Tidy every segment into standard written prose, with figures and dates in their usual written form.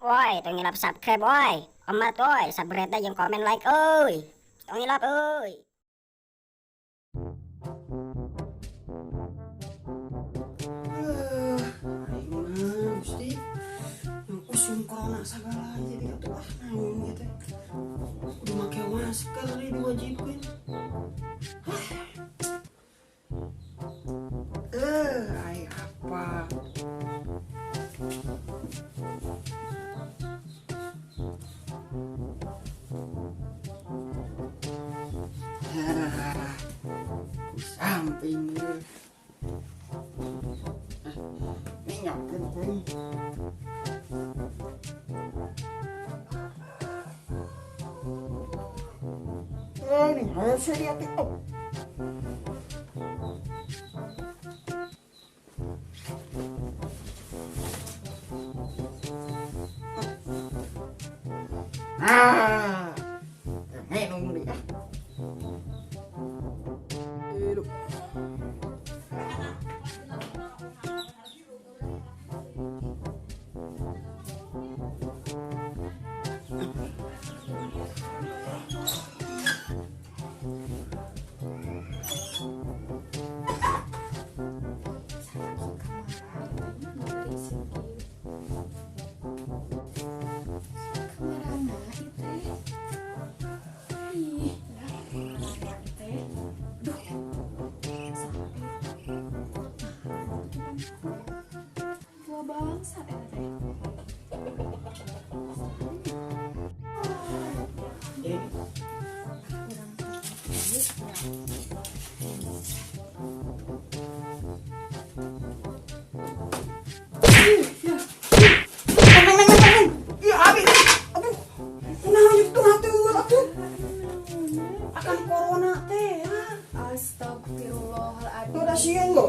Woi, tong hilap subscribe woi. Omat woi, subscribe jeung komen like euy. Tong hilap euy. Aing mah Gusti. Usum corona sagala jadi atuh ah naon ieu teh. Kudu make masker deui diwajibkeun. Ai apa? Samping minyak kuning. Ini harus lihat itu. Ah, minum nih.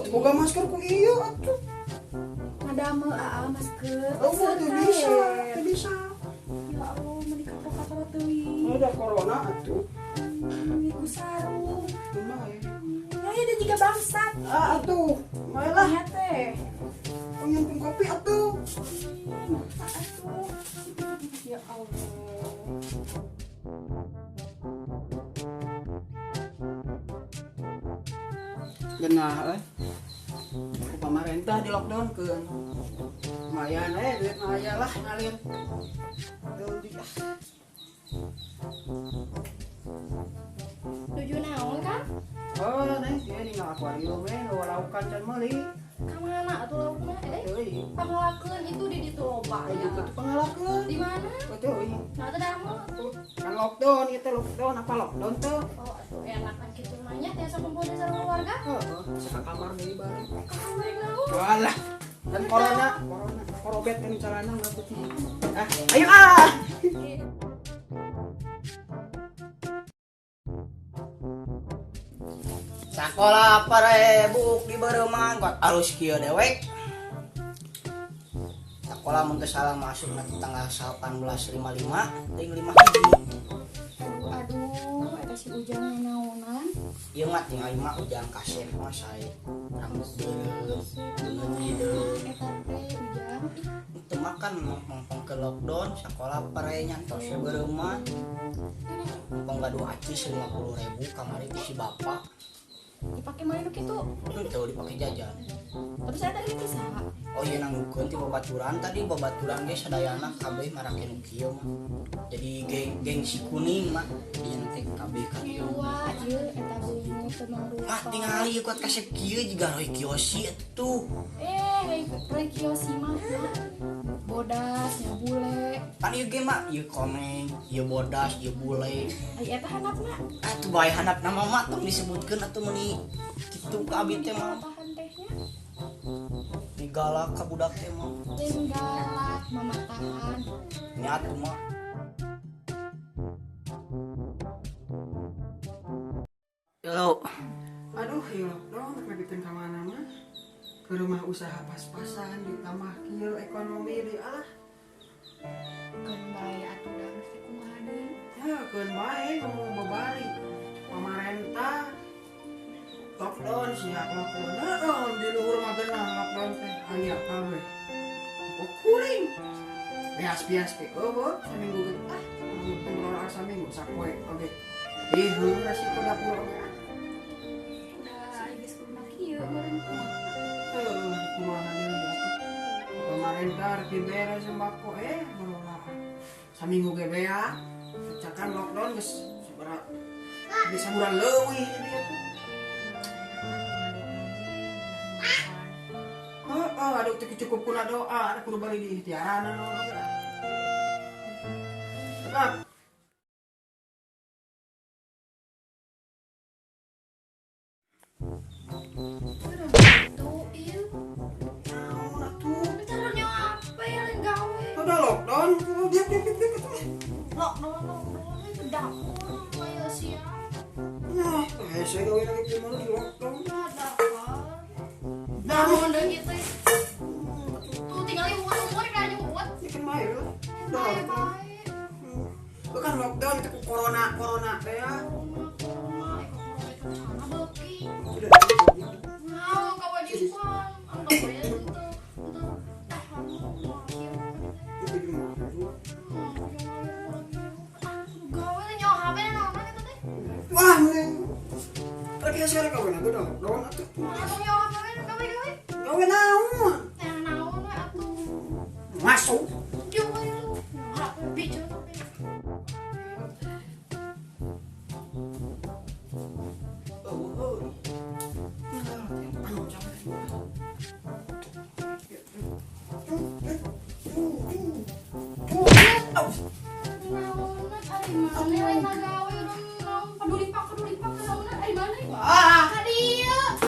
Boga masker ku iya atuh. Ngadamel aa masker. Oh, teu bisa, teu bisa. Ya Allah, meuni kapok-kapok teuing. Udah corona atuh. Ku sarung. Kumaha ya? Ya ieu juga bangsat. Ah atuh, bae lah teh. Pengen kopi atuh. Atuh. Ya Allah. Genah euy. Ku pamarentah di lockdown keun. Lumayan duit mah aya lah ngalir. Deui ah. Nuju naon kan? Oh, neng ieu di akuarium we laukan can meuli. Ka mana atuh laukna euy? Pangalakeun itu di ditu loba. Itu tuh pangalakeun. Di mana? Teuing. Nah, teh damel. Kan lockdown ieu teh lockdown apa lockdown teh? Oh, atuh enak kan kitu mah nya tiasa kumpul di sareng keluarga. Heeh, saka kamar deui bareng. Ka kamar naon? Walah. Kan corona, corona, korobet kan carana ngaput. Ah, ayo ah. Sakola parebuk di bareuman kuat arus kieu dewek. Sakola mun teu salah masuk nanti tanggal 18.55 ting 5 hiji. Aduh, eta si Ujang naonan. Ieu mah tinggal mah Ujang kasep mah sae. Rambut beureum, beungeut hideung. Eta teh Ujang. Teu makan mongpong ke lockdown sakola pare nyantos we bareuman. Mongpong gaduh acis 50.000 kamari ti si bapak. Dipake mana nu kitu? Henteu dipake jajan. Terus saya tadi saha? Oh iya nanggukeun ti babaturan tadi babaturan ge sadayana kabeh marake nu kieu mah. Jadi geng-geng si kuning mah ieu teh kabeh ka dieu. Kieu ieu eta beungeut teu mangrupa. Mah tingali ieu kuat kasep kieu jiga Roy Kiyoshi atuh. Roy Kiyoshi mah bodas nya bule. Pan ieu ge mah ieu koneng, ieu bodas, ieu bule. Ai eta handapna. Atuh bae handapna mah mah tong disebutkeun atuh meuni kitu ka abi teh mah. Ni galak ka budak teh mah. Lain galak mamatahan. Nya atuh mah. Yo. Aduh, ieu lockdown rek nepikeun ka mana mah? Ke rumah usaha pas-pasan ditambah kieu ekonomi deui alah. Keun bae atuh da geus teh kumaha deui? Ya keun bae ngomong babari. Pamarentah lockdown siap lockdown. Heeh, di luhur mah geunah lockdown teh aya kabeh. Kuring. Ya Bias-bias ge eueuh saminggu ge ah. Teu saminggu sapoe oge. Ih, heuh resiko dapur oge ah. Udah geus kumaha kieu meureun kumaha. Heuh, kumaha deui atuh. Pemerintah rek dibere sembako barola. Saminggu ge bea. Cakan lockdown geus sabaraha bisa bulan leuwih jadi atuh. Heeh, aduh teu cukup kuna doa, ada kudu bali di ikhtiaran anu oge. Ah, Udah gitu ieu. Naon atuh? Caranya apa ya lain gawe? Udah lockdown, dia dia dia dia. Lockdown lockdown itu dapur kayak siap. Nah, saya gawe lagi di mana di lockdown. Udah dapur. Nah, Naon deui teh? Tuh tinggal uut-uut kayaknya uut. ini kan bae lah. Udah Bae lockdown. bae. Itu kan lockdown itu ku corona corona teh ya. Corona corona, corona itu sana beuki. Sudah. Nah, kewajiban. Anggap aja untuk tahan kieu. Itu gimana tuh? Gawe teh nyawa HP naon eta teh? Wah, nih. Lagi saya gawe aku lockdown atuh. Atau nyawa HP gawe gawe. Gawe naon?